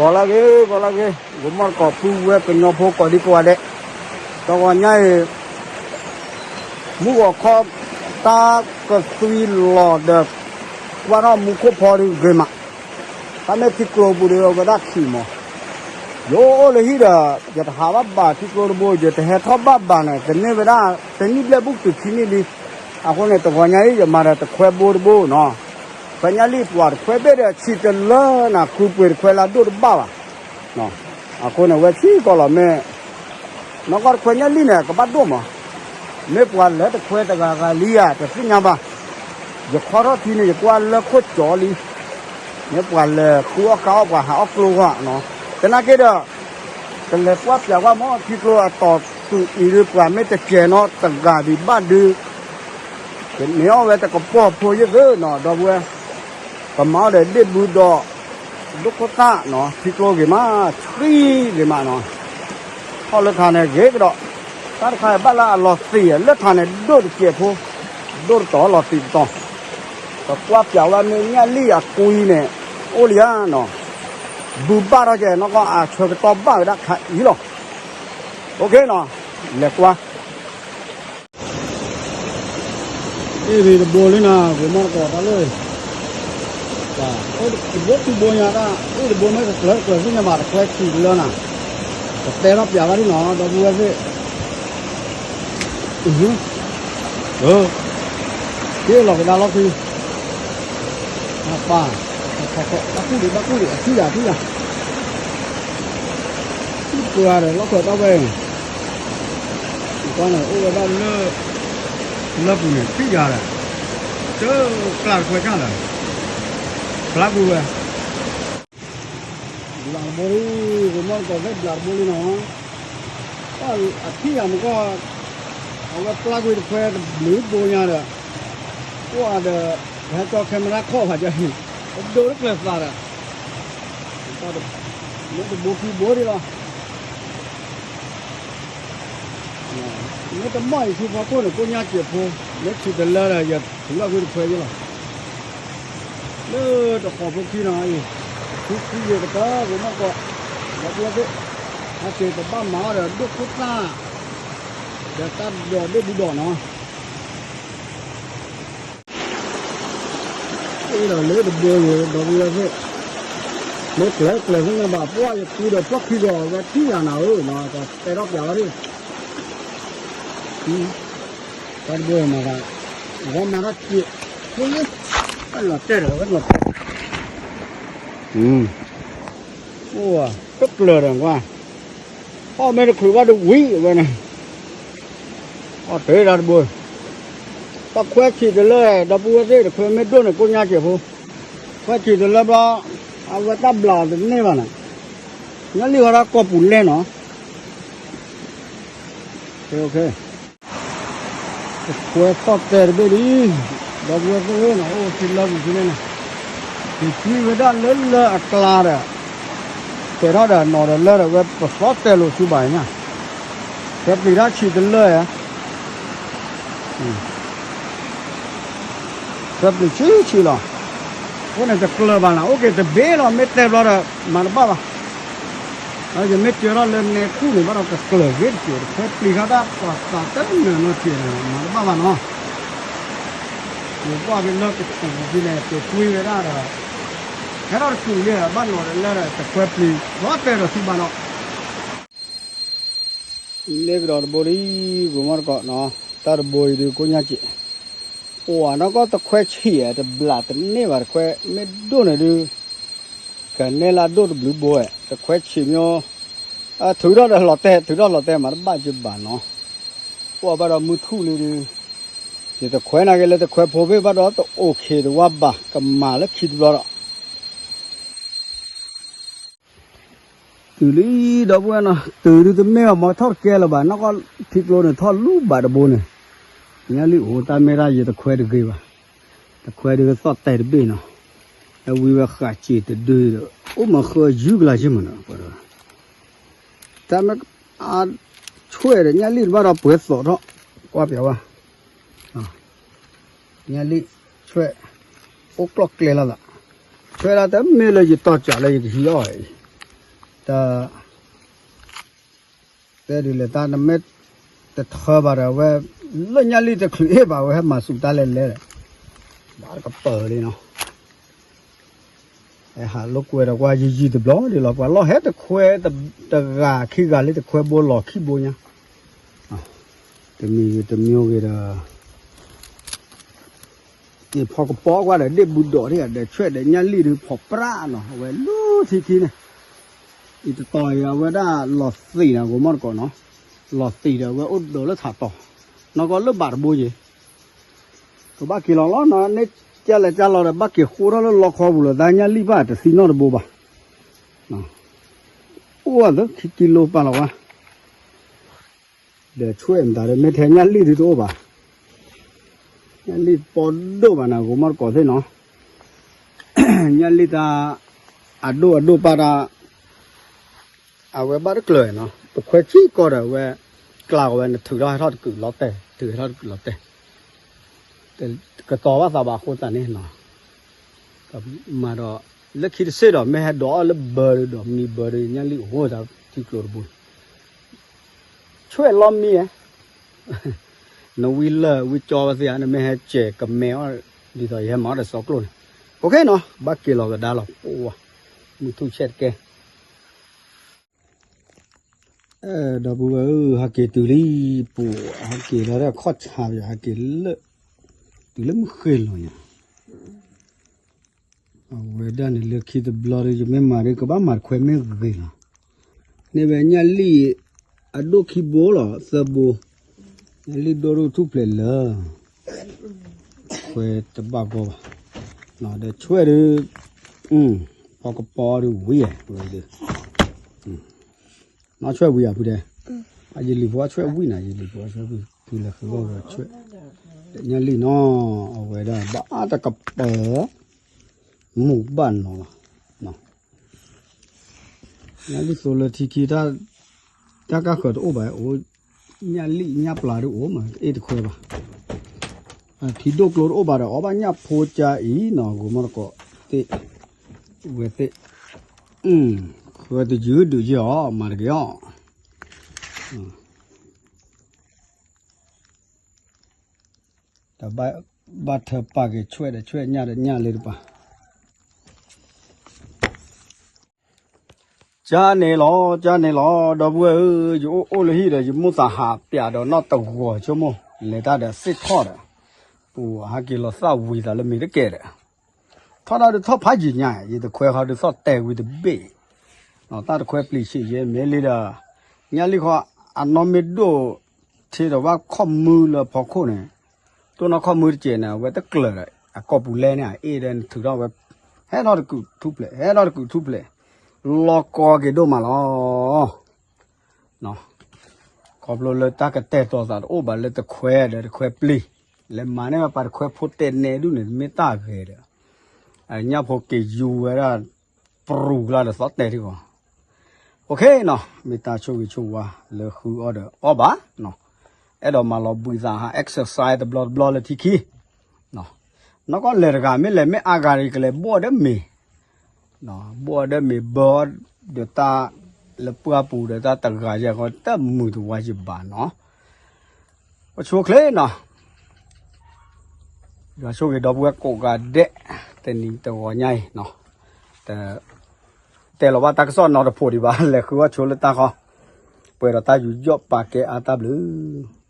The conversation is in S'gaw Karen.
ဂီၤလၢအဂ့ၤ ဂီၤလၢအဂ့ၤ ဂီၤမီၢ်တကိးပုၢ်ဝဲၢ်ကညီဖိကိးဒံကိးဂၤဒဲး, တဂီၤညါအံၤ မူဂီၤခီ တၢ်ကသွံလီၤဒီး ကွၢ်ထီၣ်မူခိၣ်ဖီဒုးဂ့ၤမး, တၢ်မ့ၢ်ထံကျိပူၤဒီးဝဲဒၣ်ခံးမး, ယအိၣ်လၢဟံၣ်ဒီး ယတဟးဘၣ်ဘၣ်ထံကျိတဘိ ယတဟဲထီၣ်ဘၣ်ဘၣ်န့ၣ် တန့ၢ်ဝဲဒၣ် တနံၣ်ဘျဲၣ်ဘူၣ်တုၤခံနံၣ်လံ, အဃိန့ၣ် တဂီၤညါအံၤ ယမၤဒီးတခွဲဘိတဘိနီၤ, ခွဲညၣ်လံၣ်ပှၤတခွဲဘ့ၣ်ဒီး ဆံးတလၢနၤ ခူပှ့ၤတခွဲလၢအဒိၣ်တဘၣ်ဘၣ်, အဃိန့ၣ် ဝဲဆံးကီးလီၤမ့ၢ် နီၢ်ကီၢ်တခွဲညၣ်လံၣ်န့ၣ် ကဘၣ်ဒိၣ်မး, မ့ၢ်ပှၤလဲၤတခွဲတဂၤဂၤလံဧါ တသ့ၣ်ညါဘၣ်, ယခီထီၣ်ထံန့ၣ် ယကွၢ်လၢခိၣ်ကၠီလံ, မ့ၢ်ပှၤလဲၤဃုအီၣ်ကါအီၣ်ပှၤဟးအီၣ်ကျိဂီၢ်နီၤ, သနာ်က့ဒီး ကလဲၤကွၢ်ပၠးကွၢ်မ့ၢ် ထံကျိအတီၤသူၣ်အံၤဒုး ပှၤမ့ၢ်တကဲၤနီတဂၤဒံးဘၣ်ဒုး ကန့ၢ်အီၣ်ဝဲတကပီၤဖိယ့ၢ်သ့နီၤ ဒီပုၢ်ဝဲၢ်, ကမၤအီၣ်ဒီးဒ့ၣ်ဘုဒီး ဒိၣ်ခိၣ်သၣ်နီၤ ထံကျိဂ့ၤမး ဆှံဂ့ၤမးနီၤ, ထီၣ်လၢထးန့ၣ်ဂ့ၤကဒီး, တၢ်တခါဘၣ်လၢအလီၤသံး လၢထးန့ၣ်ဒိၣ်တစဲးဖိ, ဒိၣ်တတီၤလီၤသံးတတီၤ, ပကွၢ်ပၠးဝဲမ့ၢ်ညၣ်လံၣ်အကွံန့ၣ် အိၣ်လံဧါနီၤ, ဘုဘၣ်ထီၣ်ကဲနီၢ်ကီၢ်အဆၢကတီၢ်ဘၣ်ဝဲဒၣ်ခါအံၤလီၤ, အိၣ်ခ့နီၤ, လဲၤကွၢ် အ့ၣ်ရ့ၣ်တဘိလံနၤ ဂိၤမီၢ်တကိးတၢ်လၢ, တဘိခံဘိညါတၢ်အ့ၣ်တဘိမ့ၢ်ကကျၢၤကျၢၤသ့ၣ်ညါဘၣ် တခွဲဆံးတလၢနၤ, ကတဲထီၣ်ပၠးဘၣ်ဒ်နီၤ ဒီပုၢ်ဝဲၢ်သ့ၣ်, က့ၤလီၤကဒါလီၢ်ခံ, အပၢ်, ဘၣ်ကူၣ်လံ ဘၣ်ကူၣ်လံ အထံၣ်ယၤထံၣ်ယၤ ထံၣ်ပှၤဒီးလီၢ်ခၢၣ်တၢ်ဝဲ, ကွၢ်န့ၣ်အိၣ်ဝဲဒၣ်လၢ, လၢပူၤန့ၣ် ထံၣ်ယၤဒီး, တကျါတခွဲကၢ်လၢာ်, ဖျါကွံာ်ဝဲ, ဘျးတဘိလံ, ဂိၤမီၢ်တကိးသ့ၣ်ဘျးတဘိလံနီၤ, အထံၣ်ယၤမ့ၢ်ကီၢ်, အဝဲဖျါကွံာ်တခွဲတဘျုးဘိညါဒီး, အိၣ်အဒီး, ပဟဲကၠီ camera ခီၣ်ဖးကၢ်ဟံၣ်, ပဒိးတကျၢၤသးဒီး မ့ၢ်တဘိခံဘိဒံးလီၤ, မ့ၢ်တမီၢ်အံၤထံဖီခိၣ်န့ၣ် ကိၣ်ညါစဲးဖိ, မ့ၢ်ဆံးတလၢဒီး ယထုးလီၤကွံာ်တခွဲယ့ၢ်လီၤ, လၢတဃီၤဖိခံနီၤအံၤ, ထူခံယ့ၢ်ကတၢၢ်ဂိၤမီၢ်တကိး, ဒီပုၢ်ဝဲၢ်သ့ၣ်, ဟဲက့ၤတဘၣ်မၤအီၤဒီးဒိၣ်ခိၣ်သၣ်, ဒီးတၢ်ဒိးဒ့ၣ်ဘုဒီးနီၤ အ့ၣ်ဒီးလၢတဘိယိၤ ဒီပုၢ်ဝဲၢ်သ့ၣ်, မ့ၢ်ကျၢၤကျၢၤသ့ၣ်ညါဘၣ် ပှၢ်ယကုဒီးဖျီၣ်ခံဂီၤဝဲထံၣ်ယၤနၤဧၢနီၤ ကတဲထီၣ်ပၠးဝဲဒၣ်, တၢ်တဘိမၤသး, ဝဲမၤထီၣ်စ့း, လီၤတဲာ်ဒီးဝဲလီၤတဲာ်, အိၣ်, တကျၢၤဒီးကွၢ်, အီၣ်မ့ၢ်တချုးဘၣ်တဝံၤဝဲန့ၣ် အီၣ်တ့ၢ်တၢ်တဘိ, တခွဲဆံးတလၢ ဒီပုၢ်ဝဲၢ်သ့ၣ် တခွဲမ့ၢ်ဒိၣ်န့ၣ် ကိၣ်ညါစဲးဖိ, ခွဲဆံးတလၢဘျီ, အဝဲတၢ်ဘျးအီၤတန့ၢ်ဘၣ်န့ၣ်, ညၣ်လံၣ်ဝဲဒၣ်ကီၢ်ပူၤလဲၣ်နီၤ, တခွဲသီၣ်တဲာ်တဘ့ၣ်လံ, ဒီပုၢ်ဝဲၢ်သ့ၣ်ဧၢနီၤ အိၣ်ထံလၢပူၤဖဲန့ၣ်န့ၣ်, တံၤကွံဝဲဒၣ်လၢလၢအကျါဒီး, တဲထီၣ်ဒီးနီၤဒီးလၢဒီးဝဲပသီၣ်တဲာ်လိာ်ဆူဘၣ်ညါ, ခွဲပျံၤတၢ်ဆံးတလၢဧါ ခွဲပျံၤဆံးဆံးလီၤ, အဃိန့ၣ်တကျၢၤဘၣ်နၤ အိၣ်က့ၤတဘ့ၣ်လီၤ မ့ၢ်တဲဘျီဒီး မၤတဘၣ်ဘၣ်, ယမ့ၢ်ကၢထီၣ်လၢနဲခူၣ်န့ၣ် ဘၣ်ဒီးကကျၢၤဂ့ၤတက့ၢ် တခွဲပျံၤဃာ်တၢ်ပှၤသးတနၢၤနီတက့ၢ်န့ၣ် မၤတဘၣ်ဘၣ်နီၤ, ယကွၢ်က့ၤလၢကစူၤက့ၤန့ၣ် တံၤကွံဝဲဒၣ်ဒီး, ဟဲထီၣ်တစူၤလံ ဘၣ်နီၤဒီးလၢဒီး တခွဲပျံၤသီၣ်တဲာ်ဒီးသုဘၣ်နီၤ လ့ကဒီးတဘိလံ, ဂိၤမီၢ်တကိးနီၤ, တၢ်တဘိအံၤဒုးကိၣ်ညါစဲး, အိၣ်နီၢ်ကီၢ်တခွဲဆံးဧါ တဘျးတန့ၢ်ဘၣ်တခွဲ မ့ၢ်ဒိၣ်န့ၣ်ဒုး, ကနဲလၢအဒိၣ်တဘျုးဘိဧါ တခွဲဆံးမ့ၢ်, ထုးထီၣ်ဒီးလီၤတဲာ် ထုးထီၣ်လီၤတဲာ်မၤတဘၣ်ကဘၣ်နီၤ, အိၣ်ဘၣ်ဒီးမုၢ်ထူၣ်လံဒုး, ယတခွဲနာ်က့လၢတခွဲဖိဘ့ၣ်ဘၣ်ဒီးတအိၣ်ခ့တဝါဘၣ် ကမၤလၢခံတဘျီဒီး တုၤလံ ဒီပုၢ်ဝဲၢ်နီၤ တုၤဒုတမ့ၢ်ဘၣ် မ့ၢ်ထီၣ်တကဲလၢၤဘၣ် နီၢ်ကီၢ်ထံကျိန့ၣ် ထီၣ်လူၤဘၣ်တဘိန့ၣ်, ညါလံၣ်အိၣ်တၢ်မ့ၢ်တၢ်ယတခွဲတဂ့ၤဘၣ်, တခွဲဒုသီၣ်တဲာ်တဘ့ၣ်နီၤ, အဝံၤဝဲဃာ်စ့ၤတဒုဒီး အိၣ်မၤဃၢယုၢ်ကလါယ့ၢ်မးနီၤ, တၢ်မ့ၢ်အဆွဲၣ်ဒီး ညါလံၣ်တဘၣ်ဒီးပှဲၤသိးထီၣ်, ကွၢ်ပျးဝဲ ညါလံၣ်, ဆွဲၣ်, အိၣ်ကျီၢ်ကျဲလီၤသး, ဆွဲၣ်ဒၣ်တမ့ၢ်လၢယတီၢ်ကးလၢယကဟံးအီၣ်အံၤ, တၢ် တဲဒ်လဲၣ်တၢ်နမ့ၢ်တထၢဘၣ်ဒီး အဝဲ လၢညၣ်လံၢ်တချုးအ့ၣ်ဘၣ် အဝဲဟဲမၤစူၤတၢ်လဲၤလဲၤဒီး ဘၣ်တကပၤလံနီၤ. ဟဲဟးလိာ်ကွဲဒီးကွၢ်ယံာ်ယံာ်တဘျီဒ်လီၤ ပှၤလီၢ်ဟဲတခွဲ တဂၤခံဂၤလၢတခွဲဘိလီၤခံဘိညါ တမံၤဂ့ၤတမံၤဂ့ၤဒီး က့ၤဖီကပီၤကွၢ်ဒီး ဒ့ၣ်ဘူးဒီး ဒီးဆွဲၣ်ဒီးညၣ်လံၢ်ဒုးဖီၣ်ပြးနီၤ အဝဲလၢထံခံန့ၣ် အံၤတတီၤအံၤ အဝဲဒၣ်လီၤသံးနီၤ ဂိၤမီၢ်တကိးနီၤ လီၤသံးဒီး အဝဲအိၣ်ဒီးလၢထးတီၤ နီၢ်ကီၢ်လၢဘၣ်တဘိယ့ၤ ကဘၣ်က့ၤလီၤလီၤနီၤ န့ၣ်ကလဲၤကလီၤဒီး ဘၣ်က့ၤဃိထီၣ်လၢလီခီပူၤလီၤ တၢ်ညၣ်လံၢ်ဘၣ်တသံနီတဘိဘၣ် အိၣ်ဝဲသ့ၣ်ခံကံလိပာ်လီၤဝဲ ဒီးဆွဲၣ်မတၤဒီး မ့ၢ်ထဲညၣ်လံၢ်ဒုးတအိၣ်ဘၣ် ညၣ်လံၢ်ပီဒိၣ်ဘၣ်နၤ ဂိၤမီၢ်တကိးသ့ၣ်နီၤ ညၣ်လံၢ်တၢ် အဒိၣ်အဒိၣ်ပၢ်တၢ် အဝဲဘၣ်တကျၢၤနီၤ ပခွဲဆံကီၢ်ဒီး အဝဲ ကျါကီးဝဲ နထုးထီၣ်ဟဲထီၣ်တကုာ်လီၤတဲာ် ထုးဟဲထီၣ်တကုာ်လီၤတဲာ် ကတီၤဘၣ်သးဘၣ်အဃိသတးန့ၣ်နီၤ မၤဒီး လၢခံတစ့ၣ်ဒီး မ့ၢ်ဟဲဒိးအီၣ်လၢဘၢဒီး မံဘၢဒီး ညၣ်လံၢ်အိၣ်တၢ်ထံကျိတဘိ ဆွဲၣ်လီၤမံ နဝံလၢၢ်ဝံကၠီဝဲသ့ၣ်ဧါ နမ့ၢ်ဟဲစဲးကမဲအီၣ် ဒ်သိးယဟဲမၤအီၣ်ဒီးစီကျိန့ၣ် အိၣ်ခ့နီၤ ဘၣ်က့ၤလီၤကဒါလီၤ အိၣ်ဝဲ မုၢ်ထူၣ်ဆဲးတကဲ ဒီပုၢ်ဝဲၢ်ဧၢ ဟးက့ၤတုၤလံ ပူၤ ဟးက့ၤလီၤဒီးခီၣ်ဆါပယီၤ ဟးက့ၤလၢ တုၤလၢမုၢ်ဃ့ၢ်လီၤညါ အဝဲဒၣ်န့ၣ်လၢခံတဘျီဒီး ယမ့ၢ်မၤဒီး ကဘၣ်မၤတခွဲမ့ၢ်ဂ့ၤလီၤ န့ၣ်ဝဲညၣ်လံၢ် အဒိၣ်ခံဘိလီၤ သၢဘိ ညၣ်လံၢ်ဒိၣ်ဒိၣ်ထူၣ်ဖျဲးလၢ ခွဲတဘၣ်ဂီၢ်ဘၣ် ဒီးဆွဲၣ်ဒုး ပီကပီၤဒုးဝံၤဝဲဒုး နီၢ်ဆွဲၣ်ဝံၤဧါဖုဒဲး ယလံၤဖိအဆွဲၣ်ဝံၤနၤ ယလံၤဖိအဆွဲၣ်ဝံၤ ဖုလဲၤဃုအီၣ်ဝဲဆွဲၣ် ညၣ်လံၢ်နီၤ အဝဲဒၣ်ဘၣ်တကပၤ မူဘၣ်နီၤလီၤ ညၣ်လံၢ်သိလၢထံခံ တၢ်ကၢ်ဃၢၤတအိၣ်ဘၣ်အိၣ် ညၣ်လံၢ်ညၣ်ပျၢ်တအိၣ်မး တအ့ၣ်တခွဲဘၣ် ထံဒိၣ်ကျိတအိၣ်ဘၣ်ဒီး အီၣ်ဘၣ်ညၣ်ဖိကါအံၤနီၤ ဂိၤမီၢ်တကိးသ့ၣ် ဝဲသ့ၣ် ဝဲတယုၢ်ဒုးယဲၢ်အီၤ မၤတဂ့ၤအီၤ တဘၣ်ဘၣ်ထၢပာ်က့ၤဆွဲၣ်ဒီးဆွဲၣ်ညၣ်ဒီးညၣ်လၢတပၤ ကၢ်န့ၣ်လီၤ ကၢ်န့ၣ်လီၤ ဒီပုၢ်ဝဲၢ်ဧၢ ယအိၣ်အိၣ်လၢဟံၣ်ဒီး ယမိၢ်သးဟးပၠးဒီးနီၢ်တဂီၤဆိကမိၣ် လဲၤတၢ်ဒီးစ့ၢ်ထီၣ်ဒီး ပူၤဟဲက့ၤလီၤသၣ်ဝံၤသးလၢမ့ၢ်တကဲဒီး ထီၣ်တၢ်ဒုးထီၣ်ဖးယံာ်ညါ ယတခွဲဃီဒုးသီၣ်တဲာ်ဝံၤတဘ့ၣ် တၢ်တခွဲပျံၤဆံးယဲမ့ၢ်လံဒီး ညၣ်လံၢ်ဃီ အနီၢ်မ့ၢ်ဒိၣ် ထံဒီးဘၣ်ခီၣ်မုၢ်လၢဖီခိၣ်န့ၣ် တိၢ်နီၢ်ခီၣ်မုၢ်တကဲးန့ၣ် အဝဲတကျၢၤဒီး အကိာ်ပူၤလဲၣ်န့ၣ် အအ့ၣ်ဒဲးနထုးထီၣ်ဝဲ ဟဲထီၣ်တကုာ်ထူၣ်ဖျဲး ဟဲထီၣ်တကုာ်ထူၣ်ဖျဲး လီၤကီက့ၤဒိၣ်မးလီၤ ခီဖျိလၢတၢ်ကတဲာ်တီၤသးတအိၣ်ဘၣ်လၢတခွဲဒီးတခွဲပျံၤ လဲၤမၤန့ၢ်ဝဲပှၤတခွဲဖိတဲာ်နဲဒုးန့ၣ် မ့ၢ်တၢ်ဂ့ၤဒီး ညၣ်ဖိက့ၤယူၤဝဲဒၣ် ပရူၤကျါဒီးသီၣ်တဲာ်ထံဂီၤ အိၣ်ခ့နီၤ မ့ၢ်တၢ်ဆိၣ်ဂ့ၤဆိၣ်ဝါလၢဃုအီၣ်ဒီးအီၣ်ဘၣ် အဲၣ်ဒိးမၤလီၤဘှံးသးဟး exercise တဘျီတဘျီလၢထံခံ နီၢ်ကီၢ်လဲၤတဂၤမ့ၢ်လဲၤမ့ၢ်အါဂၤဒီး ကလဲၤဘီၣ်ဒီးမ့ၤ ဘီၣ်ဒီးမ့ၤဘၢအီၣ်ဒီးတၢ်လၢပှၢ်ပူၤဒီးတၢ်တဂၤယဲၢ်ဃီ တၢ်မုာ်တဝါယံၤဘၣ်နီၤ ပဆိချ့နီၤ ယွၤဆိၣ်ဂ့ၤဒီပုၢ်ဝဲၢ်ကိးဂၤဒဲး တနံၤတဂီၤညါအံၤနီၤ တဲလီၤဘၣ်တၢ်ကစီၣ်နီတဖိးဒံးဘၣ် လဲၤဃုအီၣ်ဆိလၢတၢ်ဃီ ပှဲၤဒီးတၢ်ယူးယီၣ်ပာ်ကဲအါတၢ်ဘျုး